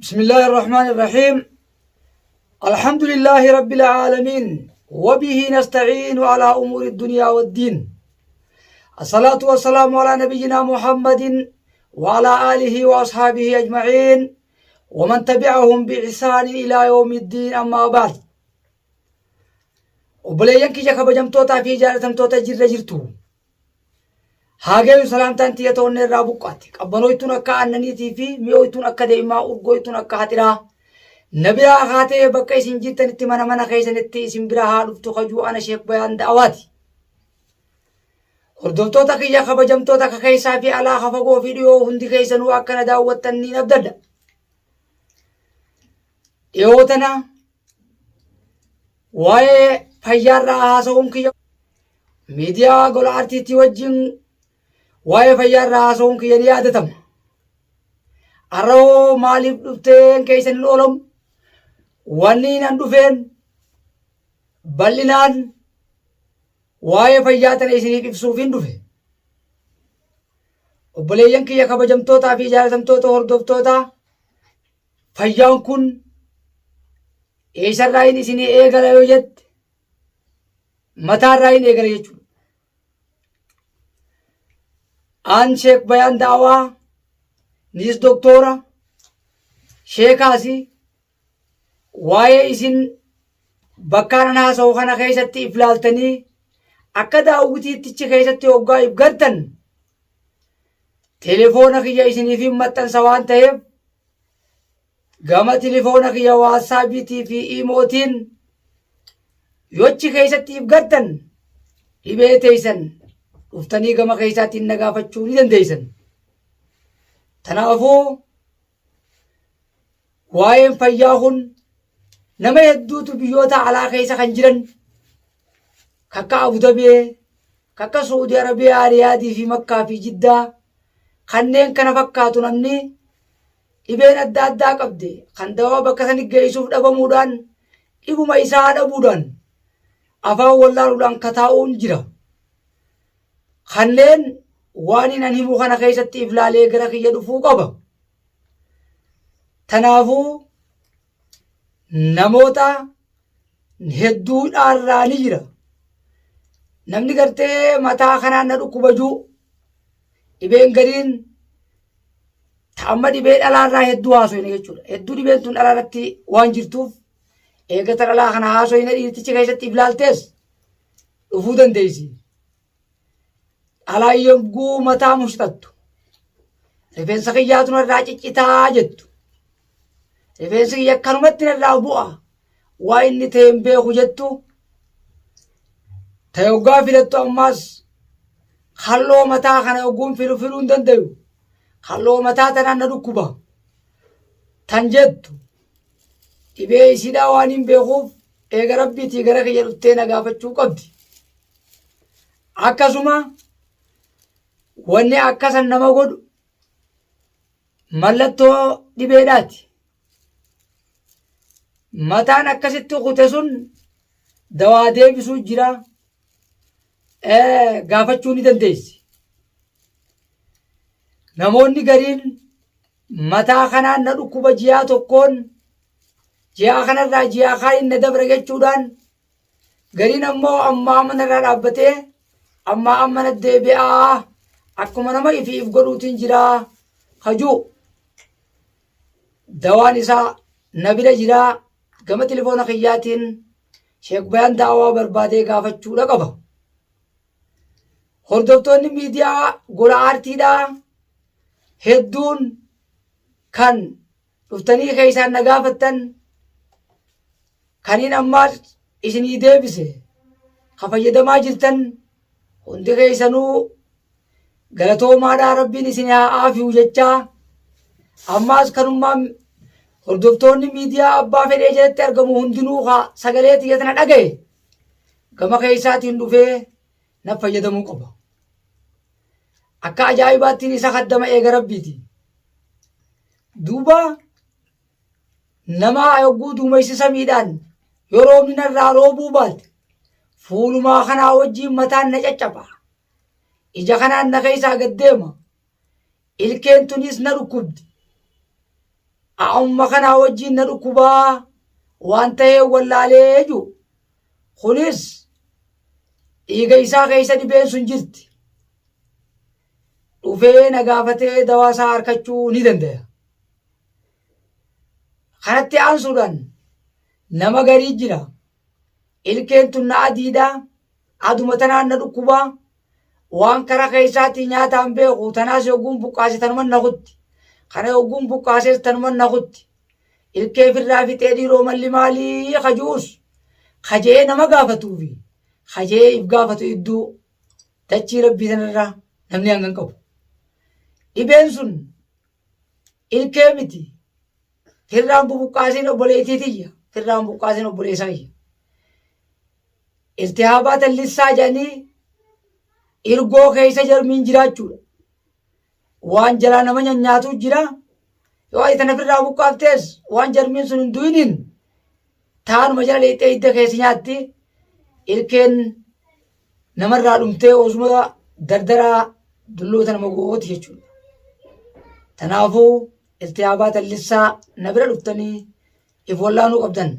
بسم الله الرحمن الرحيم الحمد لله رب العالمين وبه نستعين على أمور الدنيا والدين الصلاة والسلام على نبينا محمد وعلى آله وأصحابه أجمعين ومن تبعهم بإحسان إلى يوم الدين أما بعد Obboleeyyan kiyya kabajamtootaa fi jaalatamtoota jirra jirtu. Haa gayu salaamtaan tiyya toonne irraa buqqaate. Qabbanooytuun akka aannaniitii fi mi'ooytuun akka deemaa urgooytuun akka haxiraa. Na biraa kaatee bakka isin jirtanitti mana mana keessanitti isin bira haa dhuftu kajuu ana Sheek Bayaan Da'awaati. Hordoftoota kiyya kabajamtoota ka keessaa fi alaa ka fagoo fi dhiyoo hundi keessanuu akka na daawwattan niin abdadha. Dhiyoo tana waa'ee fayyaarraa haasa'uun kiyya miidiyaa gola artiitii wajjin waa'ee fayyaarraa haasa'uun kiyya ni yaadatama. Har'a hoo maaliif dhufteen keessan hin oolamu? Wanni nan dhufeen bal'inaan waa'ee fayyaa tana isiniif ibsuuf hin dhufe. Obboleeyyan kiyya kabajamtootaa fi jaalatamtoota hordoftoota fayyaan kun eessarraa hin isinii eegala yoo jette mataarraa hin eegala jechuudha. Aan Sheek Bayaan Daawaa niis doktoora sheekaasi waa'ee isin bakkaan an haasa'u kana keessatti if laaltanii akka daawwitiittichi keessatti hoggaa if gartan telefoona kiyya isiniif hin maxxansa waan ta'eef gama telefoona kiyya waatsaapiitii fi iimootiin yochi keessatti if gartan dhibee teessan dhuftanii gama keessaatiin na gaafachuu ni dandeessan. Kanaafuu waa'een fayyaa kun nama hedduutu biyyoota alaa keessa kan jiran kakka Abudabee, kakka Suudi Arabiyaa, Riyaadii fi Makkaa fi Jiddaa kanneen kana fakkaatu namni dhibeen adda addaa qabde kan dawaa bakka sani geessuuf dhabamuudhaan dhibuma isaa dhabuudhaan afaan wallaaluudhaan kataa'uun jira. Kanneen waan hin an himu kana keessatti if laalee gara kiyya dhufuu qaba. Tanaafuu namoota hedduudhaarraa ni jira. Namni gartee mataa kanaan na dhukkuba jiru dhibeen gariin amma dhibee dhalaarraa hedduu haasofne jechuudha. Hedduu dhibeen tun dhalaarratti waan jirtuuf eegata dhalaa kana haasofne dhiirtichi keessatti if laaltees dhufuu dandeessi. Dhalaan yogguu mataa mushxattu rifeensa kiyyaatu narraa ciccitaa jettu. Rifeensi kiyya akkanumatti narraa bu'a waa inni ta'e hin beeku jettu. Ta yoggaa filattu ammaas halloo mataa kana yogguun filu filuu hin dandayu. Halloo mataa tanaan na dhukkuba. Tan jettu dhibee isiidhaa waan hin beekuuf eega rabbiitii gara kiyya dhuftee na gaafachuu qabdi. Akkasuma wanni akkasan nama godhu mallattoo dhibeedhaati. Mataan akkasitti kute sun dawaa deebisuu jira gaafachuu ni dandeessi. Namoonni gariin mataa kanaan na dhukkuba ji'aa tokkoon ji'aa kanarraa ji'aa kaaniin na dabra jechuudhaan Gariin ammoo ammaa amma narraa dhaabbatee ammaa amma na deebi'aa akkuma nama ifii if godhuutiin jiraa hajuu dawaan isaa na bira jiraa gama telefoona kiyyaatiin sheek bayaan daawaa barbaadee gaafachuudha qaba. Hordoftoonni miidiyaa gola aartiidhaa hedduun kan dhuftanii keessaan na gaafattan kaniin ammaa isinii deebise ka fayyadamaa jirtan hundi keessanuu galatoomaadhaa rabbiin isin haa aafiyu jechaa ammaas kanummaan hordoftoonni miidiyaa abbaa fedhee jalatti argamu hundinuu ka sagalee tiyya tana dhagaye gama keessaatiin dhufee na fayyadamuu qaba. Akka ajaa'ibaattiin isa kaddama eega rabbiiti. Duuba nama yogguu duumessi samiidhaan yoo roobni narraa roobuu baate fuulumaa kanaa wajjiin mataan na caccaba. Ija kanaan na keessaa gad deema. Ilkeen tunis na dhukkubdi. Amma kanaa wajjiin na dhukkubaa waan ta'ee wallaalee jiru. Kunis dhiiga isaa keessa dhibeen sun jirti. Dhufee na gaafatee dawaa isaa argachuu ni danda'a. Kanatti aansuudhaan nama garii jira. Ilkeen tun na adiidha. Aduma tanaan na dhukkubaa. Waan kara keessaatii nyaataan beeku tanaas yogguun buqqaase tanuman na kutti. Kana yogguun buqqaasees tanuman na kutti. Ilkee firraa fixee dhiiroo malli maalii kajuus kajee nama gaafatuu fi kajee if gaafatu idduu dachii rabbii sanarraa namni hangan qabu. Dhibeen sun ilkee miti. Firraan bubuqqaasiin obboleettii tiyya. Firraan buqqaasiin obboleessaa kiyya. Iltihaabaa tallissaa jedhanii irgoo keessa jarmiin jiraachuudha. Waan jalaa nama nyaatu jira. Yoo ati tana firraa buqqaaftees waan jarmiin sun hin du'iniin taanuma jala leexxee hidda keessa nyaatti ilkeen namarraa dhumtee osuma dardaraa dulloota nama gooti jechuudha. Tanaafuu iltihaabaa tallissaa na bira dhuftanii if wallaanuu qabdan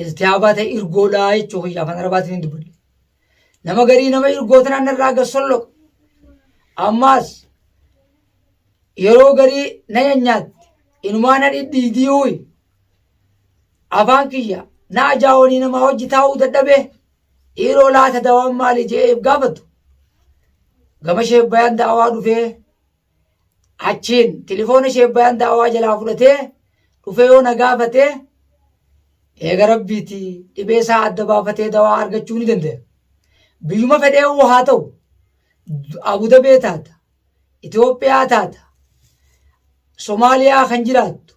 iltihaabaa ta'e irgoodhaa jechuu kiyya afaan arabaatiin hin dubbadhe. Nama garii nama irgoo tanaan narraa gad solloqa. Ammaas yeroo garii na nyaatti inumaa na dhidhiidii huyi. Afaan kiyya na ajaa'onii namaa hojii taa'uu dadhabe dhiiroo laata dawaan maali je'ee if gaafatu. Gama sheebbayaan da'awaa dhufee achiin tilifoona sheebbayaan da'awaa jalaa fudhatee dhufee yoo na gaafate eega rabbiiti dhibee isaa adda baafatee dawaa argachuu ni danda'a. Biyyuma fedhee hoo haa ta'u Abudabee taata, Itoophiyaa taata, Somaaliyaa kan jiraattu,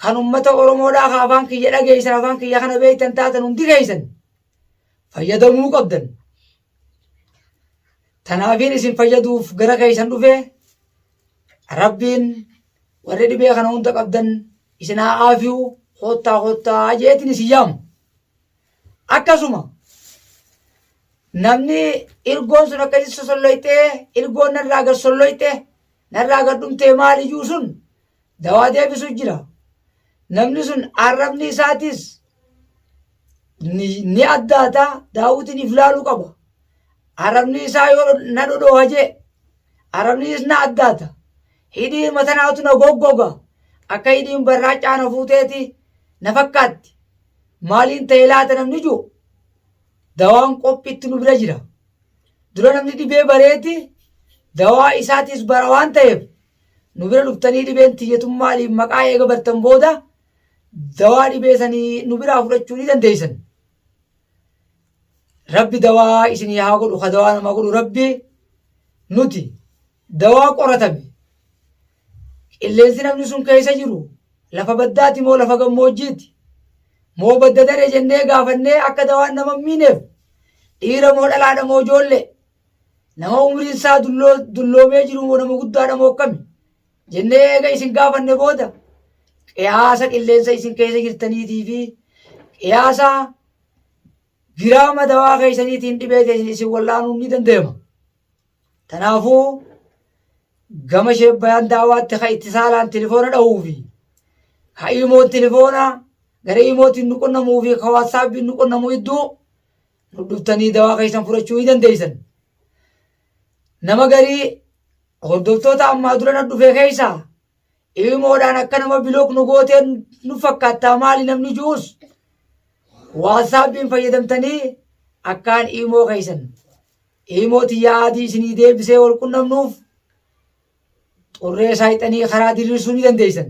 kan ummata Oromoodhaa kan afaan kiyya dhageessan afaan kiyya kana beektan taatan hundi keessan fayyadamuu qabdan. Tanaafiin isin fayyaduuf gara keessan dhufe Rabbiin warri dhibee kana hunda qabdan isin haa aafiyu koottaa koottaa jeetiin isin yaamu. Akkasuma namni irgoon sun akkasi sosolloyxee irgoon narraa gad solloyxe narraa gad dhumtee maal iyyuu sun dawaa deebisu jira. Namni sun arrabni isaatis ni addaata daawwitiin if laaluu qaba. Arrabni isaa yoo na dhodhooha jee arrabni is na addaata. Hidhii matanaatu na goggoga akka hidhiin barraacaa na fuuteeti na fakkaatti. Maaliin ta'e laata namni jiru dawaan qophiitti nu bira jira. Dura namni dhibee bareeti dawaa isaatis bara waan ta'eef nu bira dhuftanii dhibeen tiyyatun maaliif maqaa eega bartan booda dawaa dhibee sanii nu biraa fudhachuu ni dandeessan. Rabbi dawaa isinii haa godhu ka dawaa namaa godhu rabbi nuti dawaa qoratame qilleensi namni sun keessa jiru lafa baddaati moo lafa gammoojjiiti moo badda daree jennee gaafannee akka dawaan nama hin miineef dhiira moo dhalaadha moo ijoollee nama umriin isaa dulloomee jiru moo nama guddaadha moo akkami jennee eega isin gaafanne booda qiyaasa qilleensa isin keessa jirtaniitii fi qiyaasa giraama dawaa keessaniitiin dhibee teessan isin wallaanuun ni danda'ama. Tanaafuu gama sheebbayaan daawaatti ka itti saalaan tilifoona dhahuu fi ka imoon tilifoona gara imootiin nu qunnamuu fi ka waatsaappiin nu qunnamu iddoo nu dhuftanii dawaa keessan fudhachuu ni dandeessan. Nama garii hordoftoota ammaa dura na dhufe keessaa imoodhaan akka nama bilook nu gooteen nu fakkaattaa maali namni ju'us waatsaappiin fayyadamtanii akkaan imoo keessan imoo tiyyaa adii isinii deebisee wal qunnamnuuf xurree saayixanii karaa diriirsuu ni dandeessan.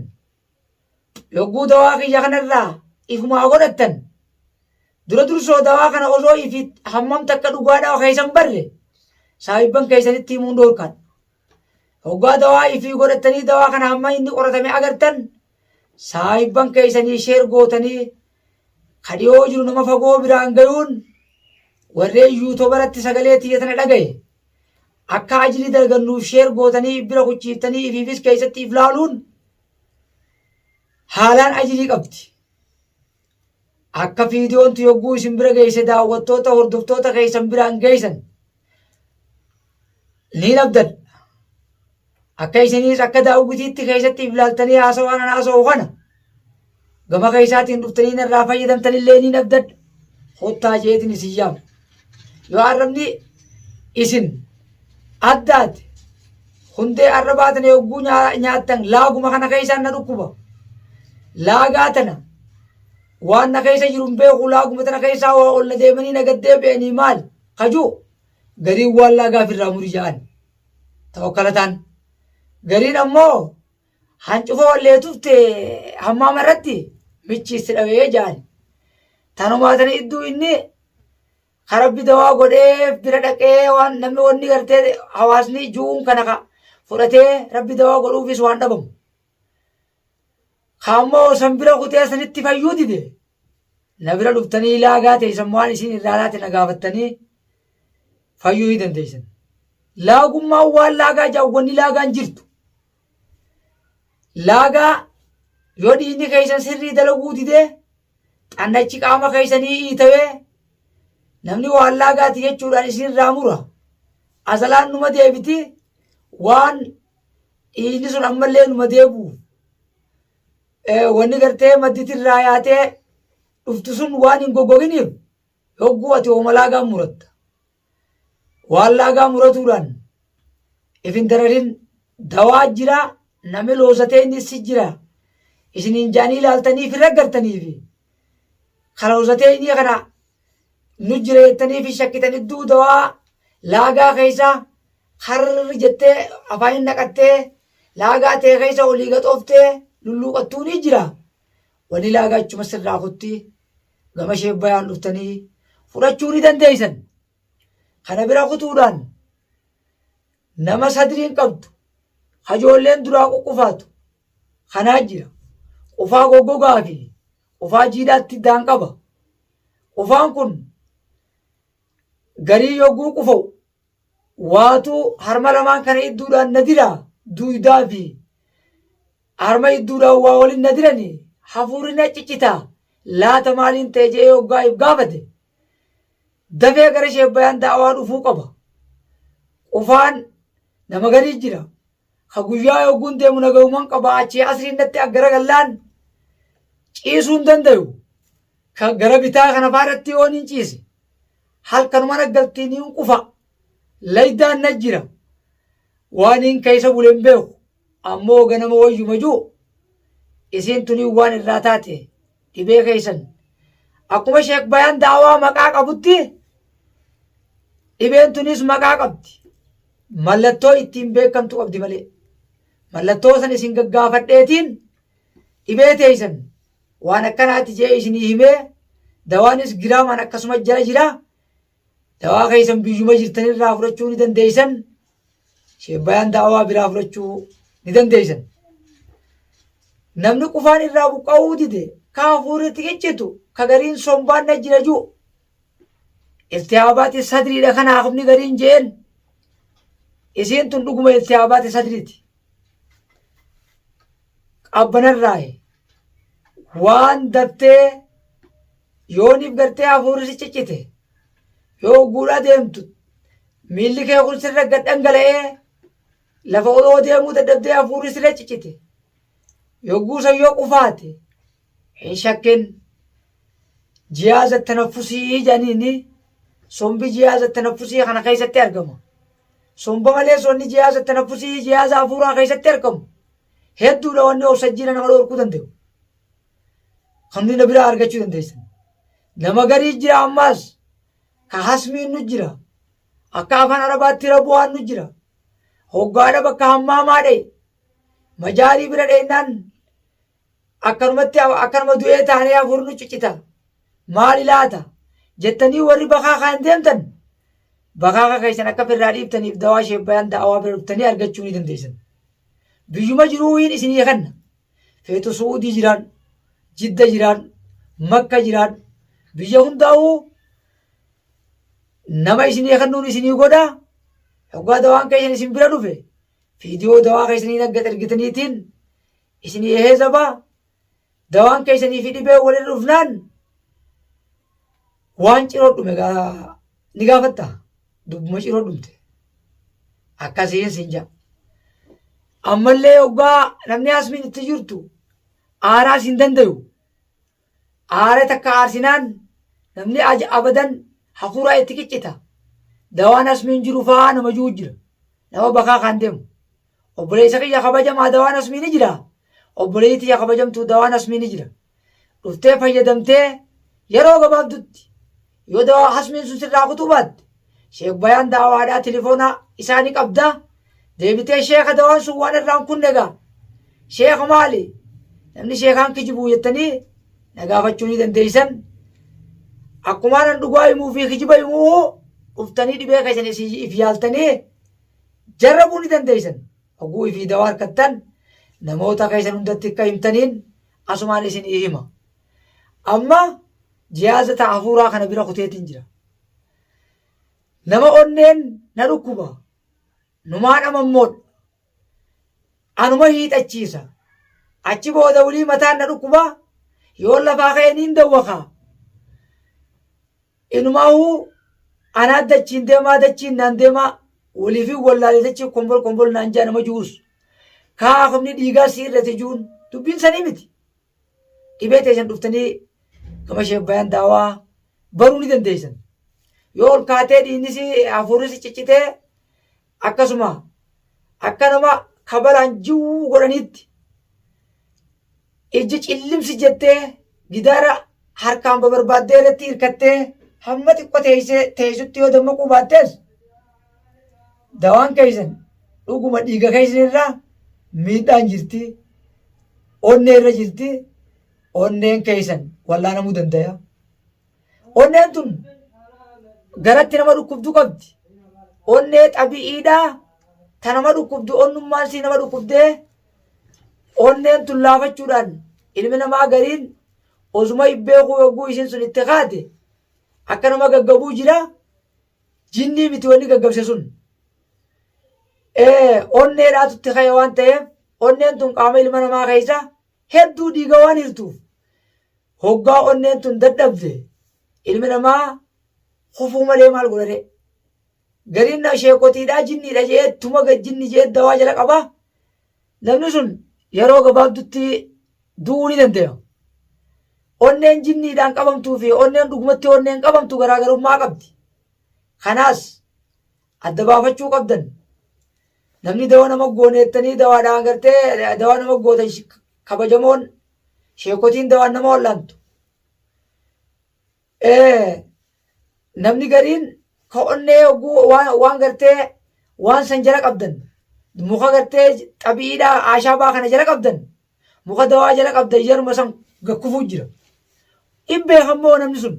Yogguu dawaa kiyya kanarraa ifumaa godhattan dura dursoo dawaa kana osoo ifi hammam takka dhugaadhaa keessan barre saahibban keessanitti himuun dhoorkaadha. Hoggaa dawaa ifii godhattanii dawaa kana hamma inni qoratame agartan saahibban keessanii sheer gootanii ka dhiyoo jiru nama fagoo biraan gayuun warreen yuutuubaratti sagalee tiyya tana dhagaye akka ajrii dalgannuuf sheer gootanii bira kuchiiftanii ifiifis keessatti if laaluun haalaan ajrii qabdi. Akka fiidiyoontu yogguu isin bira geesse daawwattoota hordoftoota keessan biraan geessan ni dhabdan. Akka isiniis akka daawwitiitti keessatti if laaltanii haasawaan an haasa'u kana gama keessaatiin dhuftanii narraa fayyadamtanillee niin abdadha. Kottaa jeetiin isin yaama. Yoo arrabni isin addaate hundee arrabaa tana yogguu nyaattan laaguma kana keessaan na dhukkuba. Laagaa tana waan na keessa jiru hin beeku laaguma tana keessaa waa ol na deemanii na gad deebi'anii maal kajuu gariin waan laagaa ofirraa muri ja'an. Tawakkalataan. Gariin ammoo hancufa wallee tufte hammaama irratti michi itti dhawee ja'an. Tanumaa tana idduu inni ka rabbi dawaa godhee bira dhaqee waan namni wanni gartee hawaasni ju'uun kana ka fudhatee rabbi dawaa godhuufis waan dhabamu. Ka ammoo san bira kutee sanitti fayyuu dide na bira dhuftanii laagaa teessan waan isin irraa laate na gaafattanii fayyuu ni dandeessan. Laagummaan waan laagaa jaawwanni laagaan jirtu. Laagaa yoo dhiigni keessan sirrii dalaguu didee xannachi qaama keessanii iitawee namni waan laagaati jechuudhaan isin irraa mura. Azalaan numa deebiti waan dhiigni sun ammallee numa deebi'u. Wanni gartee madditirraa yaatee dhuftu sun waan hin goggoginiif Yogguu ati hooma laagaa muratta. Waan laagaa muratuudhaan if hin dararin dawaa jira nami loosatee inni si jira isiniin jaanii ilaaltanii fi raggartanii fi kaloosatee inni kana nu jira jettanii fi shakkitan idduu dawaa laagaa keessa harri jettee afaan naqattee laagaa ta'e keessa olii gaxooftee lulluuqattuu ni jira. Wani laagaa achuma sirraa kutti gama Sheek Bayaan dhuftanii fudhachuu ni dandeessan. Kana bira kutuudhaan nama sadriin qabdu hajoolleen duraa quqqufaatu kanaa jira. Qufaa goggogaa fi qufaa jiidhaatti daan qaba. Qufaan kun garii yogguu qufa'u waatu harma lamaan kana idduudhaan na dira duudaa fi harma idduudhaan waa waliin na dirani hafuurri na ciccita laata maaliin ta'e jedhee hoggaa if gaafate dafee gara Sheek Bayaan da'awaa dhufuu qaba. Qufaan nama garii jira. Ka guyyaa yogguun deemu nagayuman qaba achii asriin natti aggara gallaan ciisuu hin dandayu. Ka gara bitaa kana faarratti yoon hin ciise halkanuma naggaltiin hin qufa. Laydaan na jira. Waan hin keessa bule hin beeku. Ammoo ganama wayyuma jiru isiin tunii waan irraa taate dhibee keessan akkuma Sheek Bayaan daawaa maqaa qabutti dhibeen tunis maqaa qabdi. Mallattoo ittiin beekamtu qabdi malee. Mallattoo san isin gaggaafadheetiin dhibee teessan waan akkanaatti jee isinii himee dawaanis giraamaan akkasuma jala jira. Dawaa keessan biyyuma jirtanirraa fudhachuu ni dandeessan. Sheebbayaan da'awaa biraa fudhachuu ni dandeessan. Namni qufaan irraa buqqa'uu dide ka hafuurri itti ciccitu ka gariin sombaan na jira ji'u. Iltihaabaati sadriidha kanaaf ni gariin jeen. Isiin tun dhuguma iltihaabaati sadriiti. Qabbanarraayi waan daftee yooniif gartee hafuurri si ciccite yoo guudhaa deemtu miilli kee kun sirra gad dhangala'ee lafa oloo deemuu dadhabdee hafuurri sirra ciccite yogguu san yoo qufaate hin shakkin jiyaaza tanaffusii jedhaniini sombi jiyaaza tanaffusii kana keessatti argama. Somba malee sonni jiyaaza tanaffusii jiyaaza hafuuraa keessatti argamu hedduudha wanni obsajjiina nama dhorkuu danda'u. Kan na biraa argachuu dandeessan. Nama garii jira ammaas ka hasmiin nu jira. Akka afaan Arabaatti rabu'aan nu jira. Hoggaadha bakka hammaamaa dha'e. Majaarii bira dheennaan akkanumatti akkanuma du'ee taanee hafuurri nu ciccita. Maali laata? Jettanii warri bakaa kaan deemtan bakaaka keessan akka firraa dhiiftaniif dawaa sheebbayaan da'awaa bira dhuftanii argachuu ni dandeessan. Biyyuma jiruu hin isinii kenna. Feetu Su'uudii jiraadhu, Jidda jiraadhu, Makka jiraadhu, biyya hundaa'uu nama isinii kennuun isinii godha. Hoggaa dawaan keessan isin bira dhufe viidiyoo dawaa keessanii naggat ergitaniitiin isinii heezaba dawaan keessanii fi dhibee walirra dhufnaan waan ciroo dhume ni gaafatta dubbuma ciroo dhumte akkasiin sin ja'a. Ammallee hoggaa namni asmiin itti jirtu aaraas hin dandayu. Aara takka aarsinaan namni abadan hafuuraa itti qiccita. Dawaan asmiin jiru fa'aa nama jiru jira. Nama bakaa kan deemu. Obboleessa kiyya kabajamaa dawaan asmii ni jira. Obboleettii tiyya kabajamtuu dawaan asmii ni jira. Dhuftee fayyadamtee yeroo gabaabdutti yoo dawaa hasmiin sun sirraa kutuu baatte sheek bayaan daawaadhaa tilifoona isaa ni qabda. Deebitee sheeka dawaan sun waan irraan kunne egaa sheeka maali namni sheekaan kijibuu jettanii na gaafachuu ni dandeessan. Akkumaan an dhugaa himuu fi kijiba himuu dhuftanii dhibee keessan if yaaltanii jarrabuu ni dandeessan. Oguu ifii dawaa harkattan namoota keessan hundatti akka himtaniin asumaan isinii hima. Amma jiyaaza ta'a hafuuraa kana bira kuteetiin jira. Nama onneen na dhukkuba. Numaan amammoodha. Anuma hiixachiisa. Achi booda wulii mataan na dhukkuba. Yoo lafaa ka'e niin dawwakaa. Inumaahuu anaa dachiin deemaa dachiin naan deemaa waliifin wallaalee dachii kombol kombol naan jaa nama ju'us. Kaa humni dhiigaa si irrate ju'uun dubbiin sanii miti. Dhibee teessan dhuftanii gama sheek bayaan daawaa baruu ni dandeessan. Yoo ol kaatee dhiigni si hafuurri si ciccitee akkasuma akka nama kabalaan jiwuu godhaniitti ijji cillimsi jettee gidaara harkaan babarbaaddee irratti hirkattee hamma xiqqoo teessee teessutti yoo dammaquu baattees dawaan keessan dhuguma dhiiga keessan irraa miidhaan jirti onnee irra jirti onneen keessan wallaanamuu dandaya. Onneen tun garatti nama dhukkubdu qabdi. Onnee xabi'iidhaa ta nama dhukkubdu onnummaan sii nama dhukkubdee onneen tun laafachuudhaan ilmi namaa gariin osuma hin beekuu yogguu isiin sun itti kaate akka nama gaggabuu jira jinnii miti wanni gaggabse sun. Onneedhaatu itti ka'e waan ta'eef onneen tun qaama ilma namaa keessa hedduu dhiiga waan hirtuuf hoggaa onneen tun dadhabde ilmi namaa kufuu malee maal godhare gariin na sheekotiidhaa jinniidha jee tuma jinni jee dawaa jala qaba namni sun yeroo gabaabdutti du'uu ni danda'a. Onneen jinniidhaan qabamtuu fi onneen dhugumatti onneen qabamtu garaagarummaa qabdi. Kanaas adda baafachuu qabdan. Namni dawa nama gooneettanii dawaadhaan gartee dawaa nama gootan kabajamoon sheekotiin dawaan nama wallaantu. Namni gariin ka onnee hogguu waan gartee waan san jala qabdan muka gartee xabiidhaa ashaabaa kana jala qabdan muka dawaa jala qabdan yeruma san gakkufuu jira. In beekammoo namni sun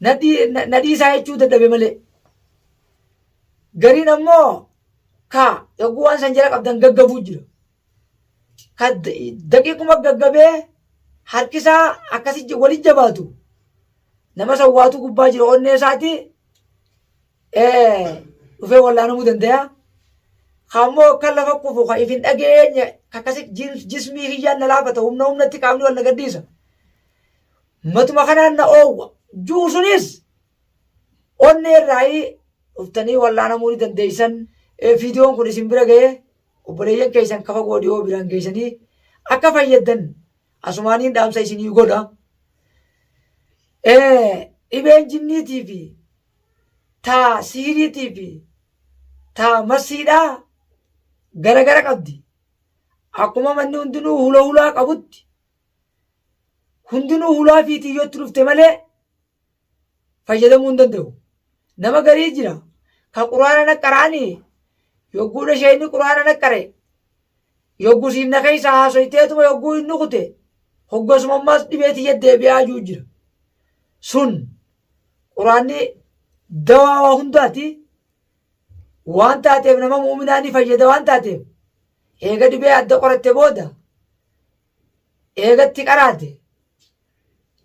nadhii isaa jechuu dadhabe malee. Gariin ammoo ka yogguu waan san jala qabdan gaggabuu jira. Ka daqiiquma gaggabee harkisaa akkasi wali jabaatu nama san waatu gubbaa jira onnee isaati dhufee wallaanamuu danda'a. Kammoo akka lafa kufu ka if hin dhageenye ka akkasi jismii kiyyaan na laafata humna humnatti qaamni wal na gadhiisa. Matuma kanaan na oowwa. Ju'u sunis onnee irraayii dhuftanii wallaanamuu ni dandeessan. Viidiyoon kun isin bira ga'ee obboleeyyan keessan kafa goodiyoo biraan geessanii akka fayyaddan asumaaniin dhaamsa isinii godha. Dhibeen jinniitii fi taa sihiriitii fi taa masiidhaa garagara qabdi. Akkuma manni hundinuu hula hulaa qabutti hundinuu hulaa fi tiyyootti dhufte malee fayyadamuu hin danda'u. Nama garii jira ka quraana na qaraanii yogguu dhashee inni quraana na qare yogguu siin na keessa haasoyteetuma yogguu inni kute hoggasuma ammaas dhibee tiyya deebi'aa jiru jira. Sun quraanni dawaa waa hundaati waan taateef nama muuminaa ni fayyada waan taateef eega dhibee adda qoratte booda eega itti qaraate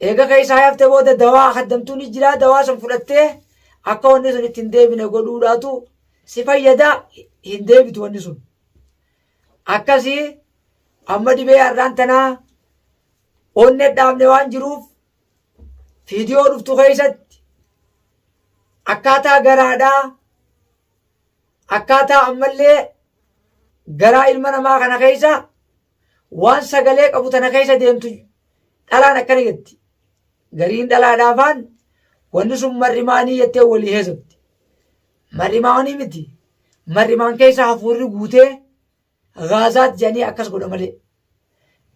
Eega keessaa hafte booda dawaa haddamtuu ni jira dawaa san fudhattee akka wanni sun itti hin deebine godhuudhaatu si fayyada hin deebitu wanni sun. Akkasii amma dhibee har'aan tanaa onnee dhaabne waan jiruuf fiidiyoo dhuftu keessatti akkaataa garaadhaa akkaataa ammallee Garaa ilma namaa kana keessa waan sagalee qabu tana keessa deemtu dhalaan akkana jetti. Gariin dhalaadhaa afaan wanni sun mar'imaanii jettee walii heesofti. Mar'imaanii miti. Mar'imaan keessa hafuurri guutee gaazaat jedhanii akkas godha malee.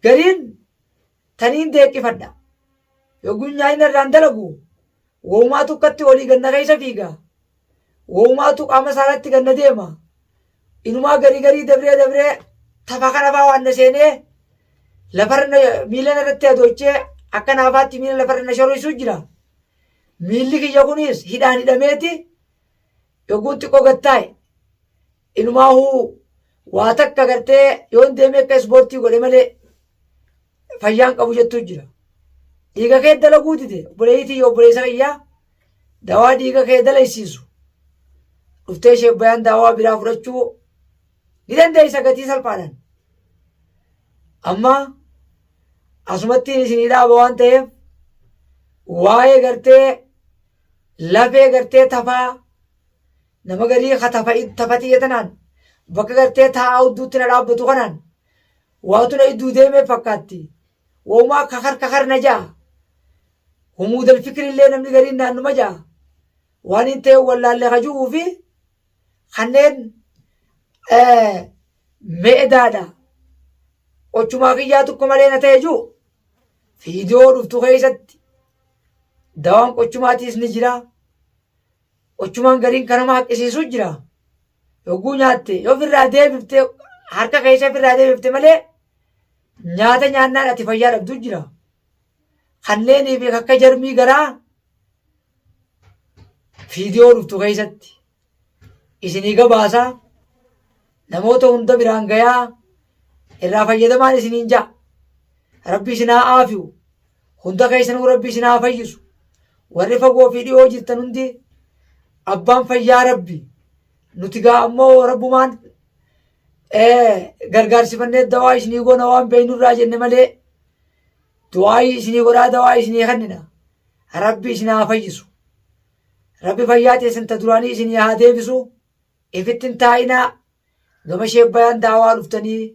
Gariin taniin deeqqifadha. Yogguu nyaayina irraan dalagu woumaatu akkatti olii ganna keessa fiiga. Woumaatu qaama isaarratti ganna deema. Inumaa garii garii dabree dabree tafa kana faa waan na seenee lafarra miila irratti adoochee akka naafaatti miila lafarra na shororsu jira. Miilli kiyya kunis hidhaan hidhameeti yogguun xiqqoo gad taa'e. Inumaahuu waa takka gartee yoon deemee akka ispoortii godhe malee fayyaan qabu jettuu jira. Dhiiga kee dalaguu dide obboleettii obboleessa kiyyaa dawaa dhiiga kee dalaysiisu dhuftee ishee bayaan daawaa biraa fudhachuu ni dandeessa gatii salphaadhaan. Amma asumatti isinii dhaaba waan ta'eef waa'ee gartee lafee gartee tafaa nama garii ka tafa tiyya tanaan bakka gartee taa'aa hudduutti na dhaabbatu kanaan waatu na idduu deemee fakkaatti. Waumaa kakar kakar na ja'a. Humuudal fikrillee namni gariin naannuma ja'a. Waan hin ta'e wallaalle ka ju'uu fi kanneen meedaadha. Ochumaa kiyyaa tokko malee na ta'e ji'u fiidiyoo dhuftu keessatti dawaan qochumaatiis ni jira. Ochumaan gariin kanama haqqisiisu jira. Yogguu nyaatte yoo ofirraa deebifte harka keessa ofirraa deebifte malee nyaata nyaannaan ati fayyaa dhabdu jira. Kanneenii fi akka jarmii garaa fiidiyoo dhuftu keessatti isinii gabaasaa namoota hunda biraan gayaa irraa fayyadamaan isiniin ja'a. Rabbi isin haa aafiyu. Hunda keessanuu Rabbi isin haa fayyisu. Warri fagoo fi dhiyoo jirtan hundi abbaan fayyaa Rabbi. Nuti gaa ammoo Rabbumaan gargaarsifannee dawaa isinii goona waan beeknurraa jenne malee du'aayii isinii godhaa dawaa isinii kennina. Rabbi isin haa fayyisu. Rabbi fayyaa teessan ta duraanii isinii haa deebisu. Ifitti hin taa'inaa. Gama ishee bayaan daawaa dhuftanii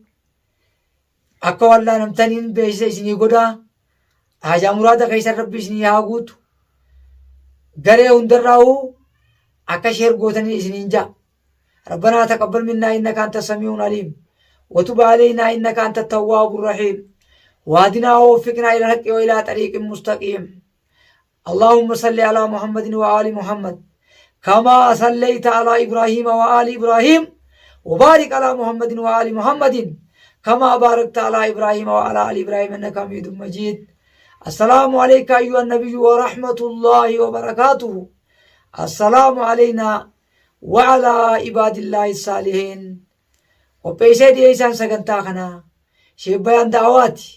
akka wallaanamtaniin beeksisa isinii godhaa. Haajaa muraada keessan Rabbi isinii haa guutu. Garee hundarraa'uu akka sheer gootanii isiniin ja'a. ربنا تقبل منا إنك أنت السميع العليم وتب علينا إنك أنت التواب الرحيم واهدنا ووفقنا إلى الحق وإلى طريق مستقيم اللهم صل على محمد وآل محمد كما صليت على إبراهيم وآل إبراهيم وبارك على محمد وآل محمد كما باركت على إبراهيم وعلى آل إبراهيم إنك حميد مجيد السلام عليك أيها النبي ورحمة الله وبركاته السلام علينا وعلى عباد الله الصالحين qopheessee dhiyeessaan sagantaa kanaa sheebbayaan da'awaati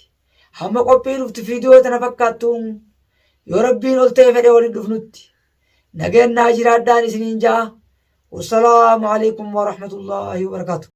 hamma qophii dhuftu fiidiyoo tana fakkaattuun yoo rabbiin ol ta'e fedhe waliin dhufnutti nageen naa jiraadhaan isiniin ja'a wassalaamu alaikum warahmatullaahi wabarakaatu.